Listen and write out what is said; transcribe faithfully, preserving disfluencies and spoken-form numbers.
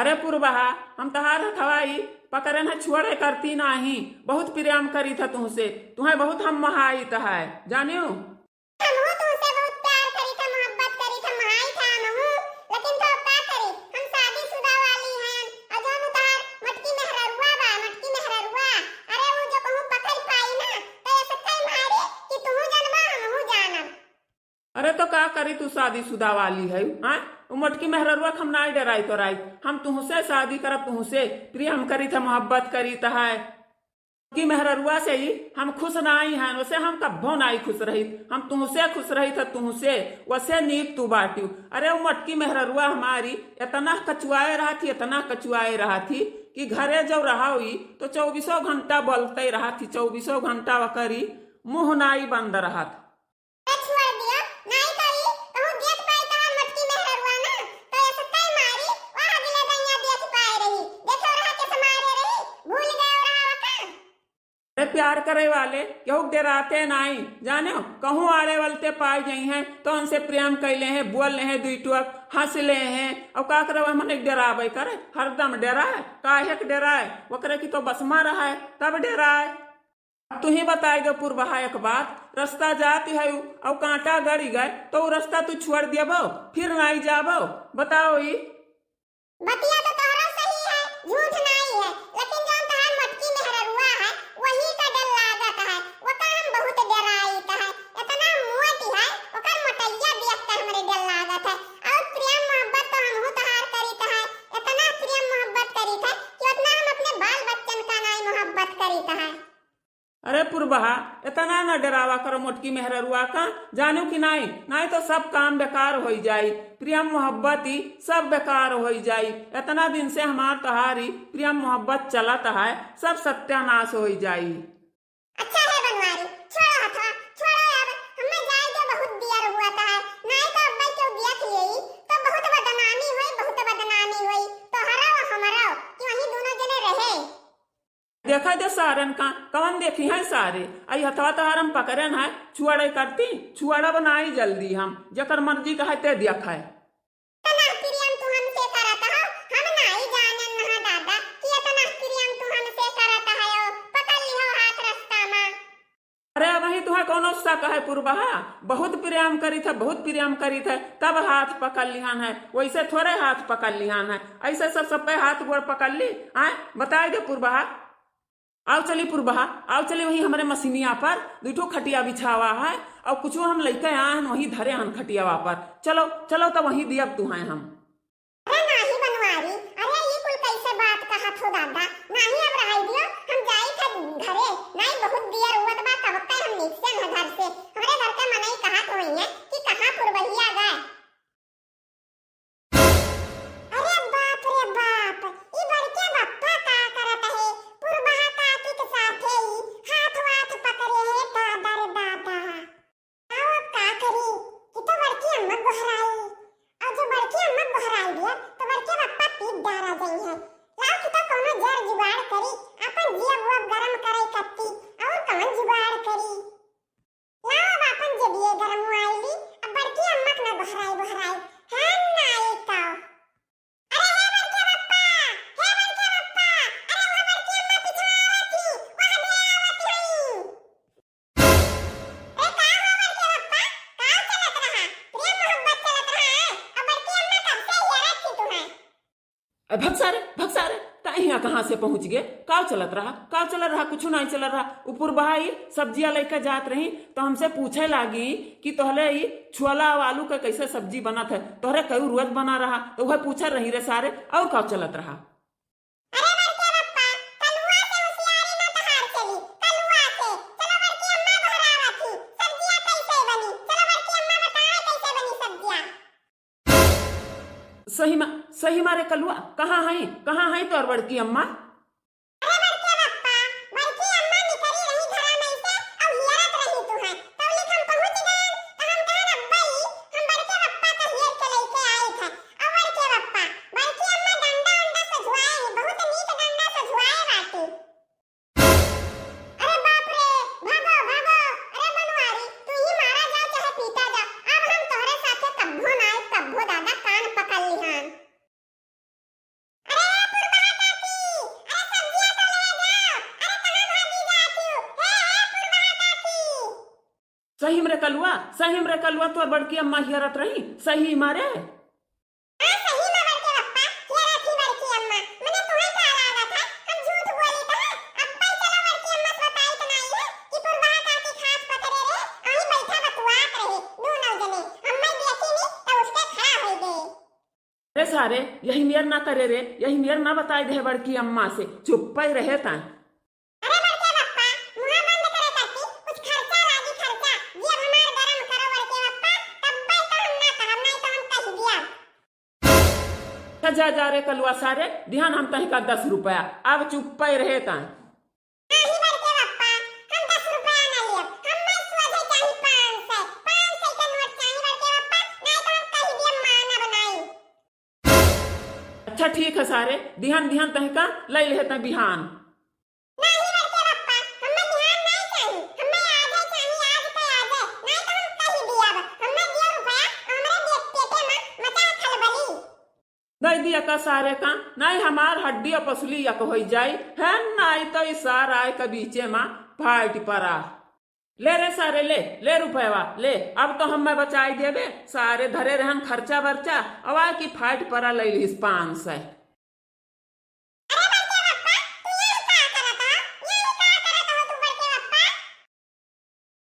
अरे पुरबहा, हम तहार हथवा ई पकड़न है, छुअड़े करती नाही, बहुत प्रेम करीत है तुहसे, तुहैं बहुत हम मोहाइत है, जानिउ। हमहू तुहसे बहुत प्यार करीत है, मोहब्बत करीत है, मोहाइत है हमहू, लेकिन तो अब का करी, हम शादीशुदा वाली हैं, और जौन तहार मोटकी मेहररुआ बा, मोटकी मेहररुआ, अरे ऊ जो कहूँ पकड़ पाई ना, तो ऐसे कई मारी कि तुहू जानबा, हमहू जानब। अरे तो का करी, तू शादीशुदा वाली है, हाँ? उ मोटकी मेहररुआ के हम नाई डराइत ओराइत, हम तुहसे शादी करब, तुहसे प्रेम करीत है, मोहब्बत करीत है। मोटकी मेहररुआ से ही हम खुश नाई हैं, वैसे हम कब्बो नाई खुश रहित, हम तुहसे खुश रहित है, तुहसे, वैसे नीक तू बाटिउ। अरे उ मोटकी मेहररुआ हमारी एतना कचुआए रहत ही, एतना कचुआए रहत ही कि घरे जब रहा हुई तो चौबीसों घंटा बोलते रहत ही, चौबीसों घंटा ओकरी मुँह नाई बंद रहत। ए, छोड़ दियो, नाई तो ई कहूँ देख पाई तहार मोटकी मेहररुआ ना, तो ऐसे कई मारी, वह अगले दैया देख पाए रही, देखे रहा कैसे मारे रही, भूल गए रहा का? अरे प्यार करे वाले केहू के डेराते नाई, जाने हो, कहूँ आड़े वलते पाए जइहैं, तो उनसे प्रेम कैले हैं, बोल ले हैं, दुई टुक हँस ले हैं, और का करे, वह मने डेराबे करे, हरदम डेराए, काहे के डेराए, ओकरे की तो बस मा रहा है, तब डेराए। अब तुही बताई दो पुरबहा एक बात, रस्ता जात है उ, अउ कांटा गड़ी गए, तो उ रस्ता तू छोड़ दियबो, फिर नाई जाबो? बताओ ई। बतिया तो तोहरो सही है, झूठ नाई है, लेकिन जौन तहार मोटकी मेहररुआ है, वही का डर लागत है, ओका हम बहुत डराइत है। इतना मोट है, ओकर मोटैया देख के हमरे डर लागत है। और प्रेम मोहब्बत तो हमहू तहार करीत है, इतना प्रेम मोहब्बत करीत है कि उतना हम अपने बाल बच्चन का नाई मोहब्बत करीत है। अरे पुरबहा, इतना न डेरावा करो मोटकी मेहररुआ का, जानिउ कि नाई, नाई तो सब काम बेकार होई जाई, प्रेम मोहब्बत ई सब बेकार होई जाई। इतना दिन से हमार तहारी प्रेम मोहब्बत चलत है, सब सत्यानाश होई जाई। अच्छा है बनवारी, छोड़ो हथवा, छोड़ो अब, हमें जाए के बहुत दियर हुआ था है, नाई तो अब्बे क्यों देख लेई, तो बहुत बदनामी होई, बहुत बदनामी होई, तोहरो हमरो, कि वहीं दोनों जने रहे। देखा दे सारन का, कवन देखी है सारे? आई हथवा तोहार हम पकड़े ना है, छुअड़े करती, छुअड़ा बनाई जल्दी हम, जेकर मर्जी का है ते देख है। इतना प्रेम तू हमसे करत हो, हम नाई जानन ना दादा कि इतना प्रेम तू हमसे करत हो। पकड़ लिहो हाथ रास्ता मा। अरे अबहीं तुहे कौनो शक है पुरबहा, बहुत प्रेम करीत है, बहुत प्रेम करीत है, तब हाथ पकड़ लिहान है, वैसे थोड़े हाथ पकड़ लिहान है, ऐसे सब सब पे हाथ गोड़ पकड़ ली, आए बताए दे पुरबहा। आओ चली पुरबहा, आओ चली वहीं हमरे मसीनिया पर, दुइ ठो खटिया बिछावा है, और कुछ हम लइके आए हन, वहीं धरे हन खटियावा पर। चलो, चलो तब वहीं दियब तुहे हम। अरे नाही बनवारी, अरे ई कुल कैसे बात कहत हो दादा? नाही अब रहाई दियो, हम जाई थे घरे, नाही बहुत दियर हुअत बा, कब के हम निकसन है घर से। हमरे घर के मनई कहत होइहैं कि कहाँ पुरबहिया गए। अरे बाप रे बाप, ई बड़के बप्पा का करत है? पुरबहा काकी के साथे ई हाथ वाथ पकड़े है, दादा रे दादा। आओ अब का करी, ई तो बड़की अम्मा गोहराई। और जो बड़की अम्मा गोहराई दिया, तो बड़के बप्पा पीट डारा जाई है। लाओ कि तो कोनो जर जुगाड़ करी, अपन जिया बुआ गरम करे कत्ती, और कौन जुगाड़ करी? लाओ अब आपन जेबिये गरम हुआई ली, अब बड़की अम्मा के ना गोहराई गोहराई, हम ना आई तो। अरे हे बड़के बप्पा, हे बड़के बप्पा, अरे वो बड़की अम्मा पिछवा आवत ही, वह दे आवत ही। अरे का हो बड़के बप्पा, का चलत रहा? प्रेम मोहब्बत चलत रहा है, अब बड़की अम्मा कब से हियरत थी तुम्हें? ए, भग सारे, भग सारे, तैं हियाँ कहाँ से पहुँच गे? का चलत रहा? का चलत रहा? कुछ नाहीं चलत रहा। उ पुरबहा ई सब्जिया लइके जात रही, तो हमसे पूछे लागी कि तोहले ई छोला आलू के कैसे सब्जी बनत है? तोहरे कऊ रोज बना रहा, तो वह पूछत रही रे सारे, और का चलत रहा? अरे बड़के बप्पा, कलुआ से होशियारी ना तहार चली, कलुआ से। चलो बड़की अम्मा गोहरावत ही, सब्जिया कैसे बनी? चलो बड़की अम्मा बताए कैसे बनी सब्जिया। सही मा, सही मा रे कलुआ, कहाँ हई, कहाँ हई तोर बड़की अम्मा? अरे बड़के बप्पा, बड़की अम्मा निकरी रही घरा में से, अब हियरत रही तू है। तौलिक हम पहुँच गए, तो हम कहन अब्बई, हम बड़के बप्पा का हियर के लइके आए थे। अब बड़के बप्पा, बड़की अम्मा डंडा उंडा सझुआए है, बहुत नीक डंडा सझुआए बाटी। अरे बाप रे, भागो, भागो। अरे बनवारी, तू ही मारा जा चाहे पीटा जा, अब हम तोहरे साथे कब्बो ना आए, कब्बो दादा कान पकड़ लिहान। अरे सही में रे कलुआ, सही में रे कलुआ, तोर बड़की अम्मा हियरत रही, सही मारे। हाँ, सही में बड़के पप्पा, हियरत ही बड़की अम्मा। मने तुम्हें का लागत है, हम झूठ बोली तो है? अब्बे चलो बड़की अम्मा से बताई तो नाई है कि पुरवा काकी खास पतरे रे, अहीं बैठा बतुआत रही, दू नौ जने। अम्मा देखी नी तो उठ के खड़ा होई गई। अरे सारे, यही मेर ना करे रे, यही मेर ना बताई दे बड़की अम्मा से, चुप्पा ही रहे ताई। अरे बड़के पप्पा, मुँह बंद करे करती, कुछ खर्चा लागी खर्चा, जियब हमार गरम करो बड़के पप्पा, तब्बे तो हम ना कहब, नहीं तो हम कह दिया। अच्छा जा, जा रे कलुआ सारे, दिहन हम तहिका दस रुपया, अब चुप्पा ही रहे ताई। नाही बड़के पप्पा, हम दस रुपया ना लियब, हमें सोझे चाही पाँच सौ, पाँच सौ के नोट चाही बड़के पप्पा, नहीं तो हम कह दिया मानब नहीं। अच्छा ठीक है सारे, दिहन दिहन तहिका लई लेहे तै बिहान। नाही बड़के पप्पा, हमें बिहान नहीं चाही, हमें आजे चाही, आज के आजे, नहीं तो हम कह दियब, हमें दियो रुपया, हमरे बे-, पेटे में मचा खलबली। दई दिया का सारे का, नहीं हमार हड्डी और पसली यक होई जाई, है नहीं तो ई सार आए के बीचे में फाट परा। ले रे सारे, ले, ले रुपयवा, ले, अब तो हमें बचाई देबे, सारे धरे रहन खर्चा बर्चा, अब आए की फाट परा लई लिहिस पाँच सौ।